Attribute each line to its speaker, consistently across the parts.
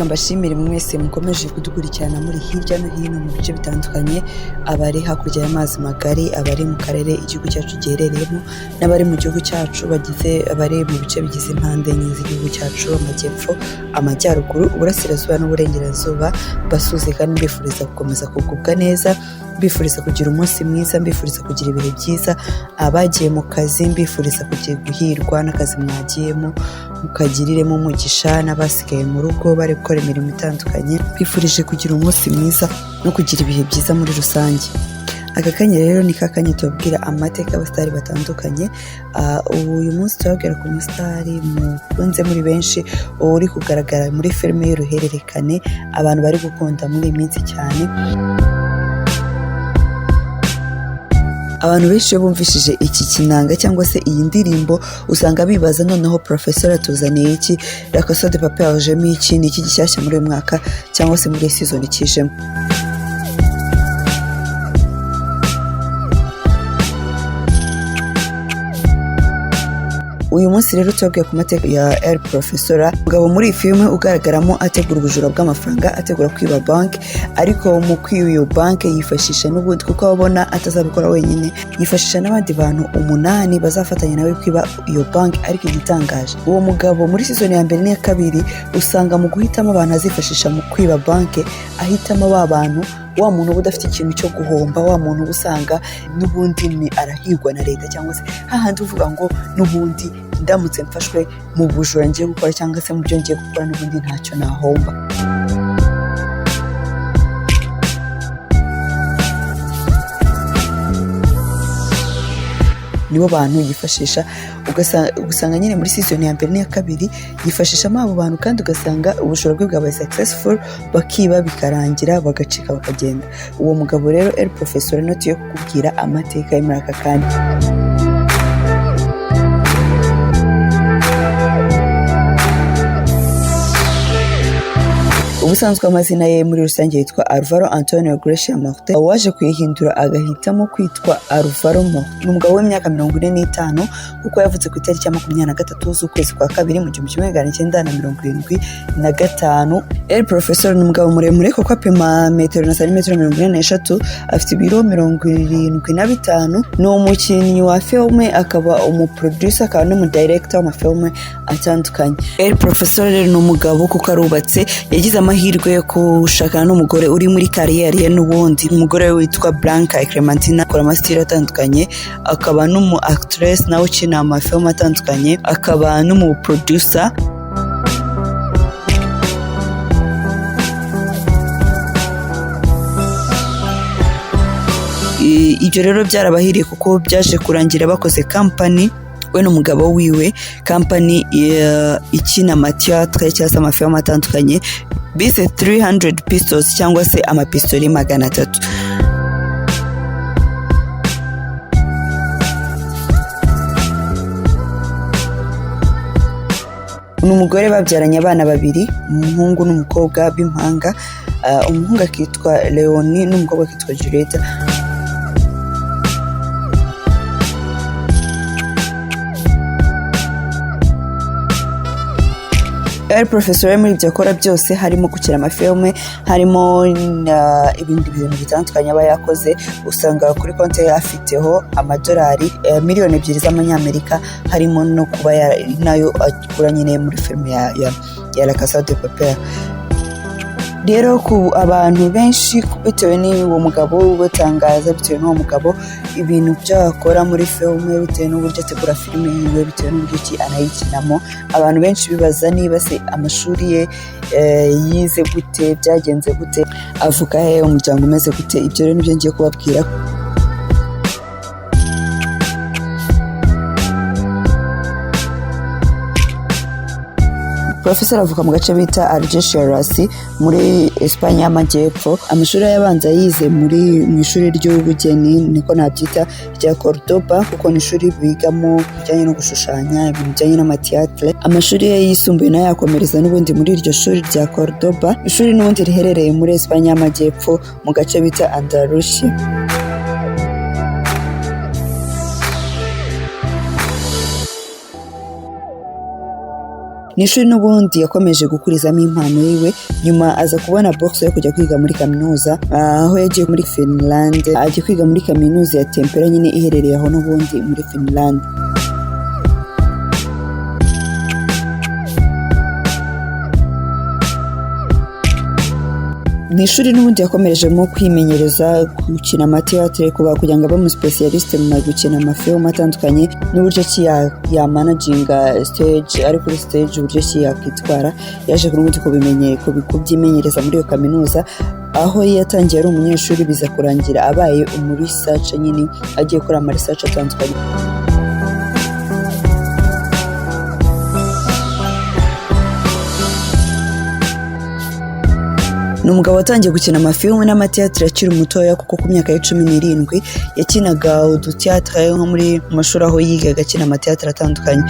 Speaker 1: Reka mbashimire mwese mukomeje kudukurikirana muri hirya no hino mu bice bitandukanye, abari hakurya y'amazi magari, abari mu karere igihugu cyacu giherereyemo, n'abari mu gihugu cyacu bagize abari mu bice bigize impande enye z'igihugu cyacu: amajyepfo, amajyaruguru, uburasirazuba n'uburengerazuba. Mbasuhuze kandi mbifuriza gukomeza kugubwa neza, mbifuriza kugira umunsi mwiza, mbifuriza kugira ibihe byiza. Abagiye mu kazi, mbifuriza kugira guhirwa n'akazi mwagiyemo, mukagiriremo umugisha, n'abasigaye mu rugo bari gukora imirimo itandukanye, mbifurije kugira umunsi mwiza no kugira ibihe byiza muri rusange. Aka kanya rero ni kakanya tubabwira amateka y'abasitari batandukanye. Ubu uyu munsi tubabwira ku musitari mukunze muri benshi, uri kugaragara muri filime y'uruhererekane abantu bari gukunda muri iyi minsi cyane. Abantu benshi iyo bumvishije iki kinanga cyangwa se iyi ndirimbo, usanga bibaza: noneho Professor atuzaniye iki? La Casa de Papel yajemo iki? Ni iki gishyashya muri uyu mwaka cyangwa se muri iyi season kijemo? Uyu munsi rero tubabwiye ku mateka ya El Professor, umugabo muri iyi filime ugaragaramo ategura ubujura bw'amafaranga, ategura kwiba banki. Ariko mu kwiba iyo banki yifashisha n'ubundi, kuko abona atazabikora wenyine, yifashisha n'abandi bantu umunani bazafatanya nawe kwiba iyo banki. Ariko igitangaje, uwo mugabo muri season ya mbere n'iya kabiri, usanga mu guhitamo abantu azifashisha mu kwiba banki, ahitamo ba bantu, wa muntu uba udafite ikintu cyo guhomba, wa muntu uba usanga n'ubundi ni arahigwa na leta, cyangwa se hahandi uvuga ngo n'ubundi ndamutse mfashwe mu bujura ngiye gukora cyangwa se mu byo ngiye gukora, n'ubundi ntacyo nahomba. Nibo bantu yifashisha. Ugasanga nyine muri season ya mbere n'iya kabiri yifashishamo abo bantu, kandi ugasanga ubujura bwe bwabaye successful, bakiba bikarangira, bagacika bakagenda. Uwo mugabo rero El Professor niwe tugiye kukubwira amateka ye muri aka kanya. Ubusanzwe amazina ye muri rusange yitwa Alvaro Antonio Gracia Martin, waje kuyihindura agahitamo kwitwa Alvaro Morte. Ni umugabo w'imyaka 45, kuko yavutse ku itariki ya 23 z'ukwezi kwa kabiri mu 1975. El Professor ni umugabo muremure, kuko apima metero na santimetero 43, afite ibiro 75. Ni umukinnyi wa filime, akaba umuproducer, akaba n'umudirector w'amafilme atandukanye. El Professor rero ni umugabo kuko arubatse, yagize amahirwe yo gushakana n'umugore uri muri carrière ye n'ubundi. Umugore we witwa Blanca Clementina akora amasitiri atandukanye, akaba n'umu actress nawe ukina amafilme atandukanye, akaba n'umu producer. Ibyo rero byarabahiriye, kuko byaje kurangira bakoze kampani, we n'umugabo wiwe, kampani ikina amatiyatre cyangwa se amafilme atandukanye bise 300 Pistols, cyangwa se amapistori 300. Ni umugore babyaranye abana babiri, umuhungu n'umukobwa b'impanga. Umuhungu akitwa Leoni n'umukobwa akitwa Julieta. El Professor muri ibyo akora byose, harimo gukina amafilme, harimo ibindi bintu bitandukanye aba yakoze, usanga kuri konti ye afiteho amadolari 2 miliyoni z'amanyamerika, harimo no kuba nayo akura nyine muri filime ya La Casa de Papel. Rero ku abantu benshi, bitewe n'uwo mugabo batangaza, bitewe n'uwo mugabo ibintu byo akora muri filime, bitewe n'uburyo ategura filime yiwe, bitewe n'uburyo ki anayikinamo, abantu benshi bibaza niba se amashuri ye yize gute, byagenze gute, avuka he, umuryango umeze gute. Ibyo rero nibyo ngiye kubabwira. Professor avuka mu gace bita Algeciras muri Espagne y'Amajyepfo. Amashuri abanza yize muri mu ishuri ry'ubugeni, niko nabyita, rya Cordoba, kuko ni ishuri bigamo ibijyanye no gushushanya, ibintu bijyanye n'amatiyatire. Amashuri ye yisumbuye nayo yakomereza n'ubundi muri iryo shuri rya Cordoba, ishuri n'ubundi riherereye muri Espagne y'Amajyepfo mu gace bita Andalusia. Ni ishuri n'ubundi yakomeje gukurizamo impano yiwe. Nyuma aza kubona bourse yo kujya kwiga muri kaminuza, aho yagiye muri Finland, ajya kwiga muri kaminuza ya Tampere nyine iherereye aho n'ubundi muri Finland. Ni ishuri n'ubundi yakomerejemo kwimenyereza gukina amateatire, kuba kugira ngo abe umuspécialiste mu gukina amafilm atandukanye, n'uburyo ki yamanaginga stage, ari kuri stage uburyo ki yakwitwara. Yaje n'ubundi kubyimenyereza muri iyo kaminuza, aho yatangiye ari umunyeshuri, biza kurangira abaye umu researcher nyine, agiye gukora ama research atandukanye. Ni umugabo watangiye gukina amafilmu n'amateatire akiri mutoya, kuko ku myaka ye 17 yakinaga uduteatire nko muri mu mashuri aho yigaga, akina amateatire atandukanye.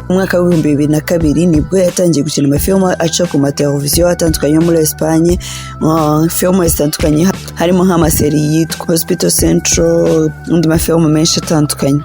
Speaker 1: Mu mwaka wa 2002 nibwo yatangiye gukina amafilmu aca ku mateleviziyo atandukanye yo muri Espagne, filmu zitandukanye harimo nk'amaseri yitwa Hospital Central n'andi mafilmu menshi atandukanye.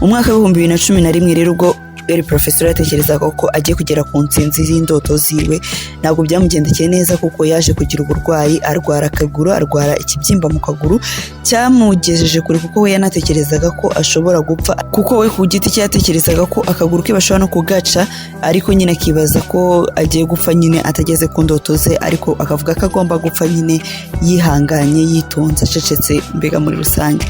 Speaker 1: Mu mwaka wa 2011 rero, ubwo El Professor yatekerezaga ko agiye kugera ku ntsinzi y'indoto ziwe, ntabwo byamugendekeye neza, kuko yaje kugira uburwayi, arwara akaguru, arwara ikibyimba mu kaguru cyamugejeje kure, kuko we yanatekerezaga ko ashobora gupfa, kuko we ku giti cye yatekerezaga ko akaguru ke bashobora no kugaca, ariko nyine akibaza ko agiye gupfa nyine atageze ku ndoto ze, ariko akavuga ko agomba gupfa nyine yihanganye, yitonze, acecetse, mbega muri rusange.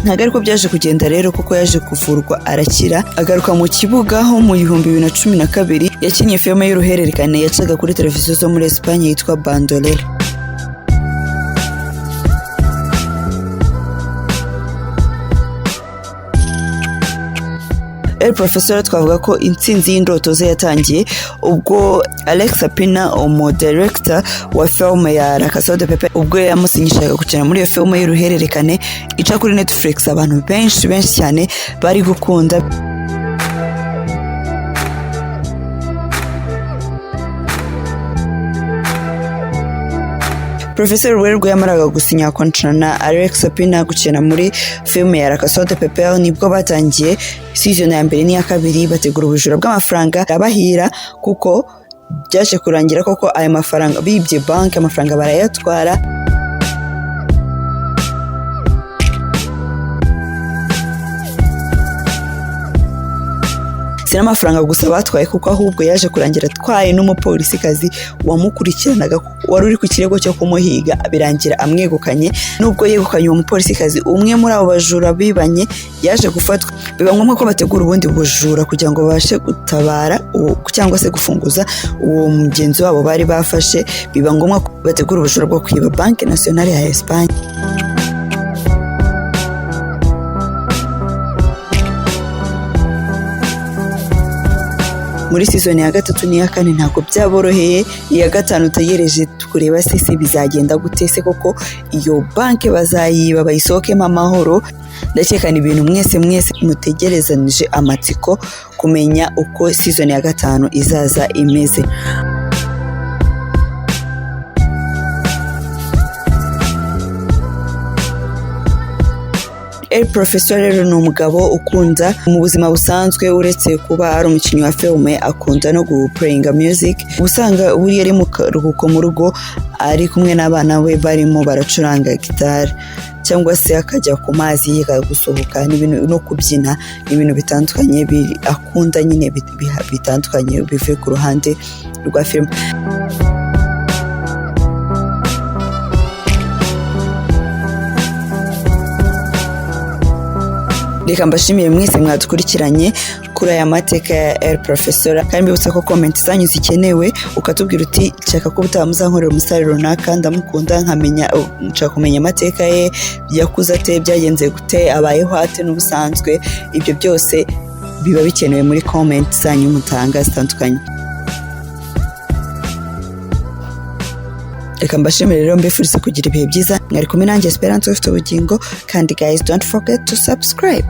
Speaker 1: Ntabwo ariko byaje kugenda rero, kuko yaje kuvurwa arakira, agaruka mu kibuga, ho mu 2012 yakinnye filime y'uruhererekane yacaga kuri televiziyo zo muri Espagne yitwa Bandolero. El Professor, twavuga ko intsinzi y'indoto ze yatangiye ubwo Alex Pina, umudirector wa filime ya La Casa de Papel, ubwo yamusinyishaga gukina muri iyo filime y'uruhererekane ica kuri Netflix, abantu benshi benshi cyane bari gukunda. Professor rero yamaraga gusinya contrat na Alex Pina gukina muri filime ya La Casa de Papel, nibwo batangiye season ya mbere n'iya kabiri, bategura ubujura bw'amafaranga abahira, kuko byaje kurangira koko aya mafaranga bibye banki, amafaranga barayatwara. Si n'amafaranga gusa batwaye, kuko ahubwo yaje kurangira atwaye n'umupolisikazi wamukurikiranaga, wari uri ku kirego cyo kumuhiga, birangira amwegukanye. Nubwo yegukanye uwo mupolisikazi, umwe muri abo bajura bibanye yaje gufatwa, biba ngombwa ko bategura ubundi bujura kugira ngo babashe gutabara cyangwa se gufunguza uwo mugenzi wabo bari bafashe. Biba ngombwa ko bategura ubujura bwo kwiba Banque Nationale ya Espagne. Muri season ya gatatu n'iya kane ntabwo byaboroheye. Iya gatanu utegereje kureba se bizagenda gute, se koko iyo banki bazayiba bayisohokemo amahoro? Ndakeka ni ibintu mwese mwese mutegerezanije amatsiko kumenya uko season ya gatanu izaza imeze. El Professor rero ni umugabo ukunda mu buzima busanzwe, uretse kuba ari umukinnyi wa filime, akunda no guplayinga music. Usanga buriya ari mu karuhuko mu rugo, ari kumwe n'abana be, barimo baracuranga gitari, cyangwa se akajya ku mazi yiga gusohoka no kubyina, n'ibintu bitandukanye akunda nyine bitandukanye bivuye ku ruhande rwa filime. Reka mbashimire mwese mwadukurikiranye kuri aya mateka ya El Professor, kandi mbibutsa ko comment zanyu zikenewe, ukatubwira uti: "Nshaka ko ubutaha muzankorera umusare runaka, ndamukunda, nkamenya, nshaka kumenya amateka ye, yakuze ate, byagenze gute, abayeho ate n'ubusanzwe." Ibyo byose biba bikenewe muri comment zanyu mutanga zitandukanye. Reka mbashimire rero, mbifurize kugira ibihe byiza. Mwari kumwe nanjye Esperance ufite ubugingo, kandi guys, don't forget to subscribe.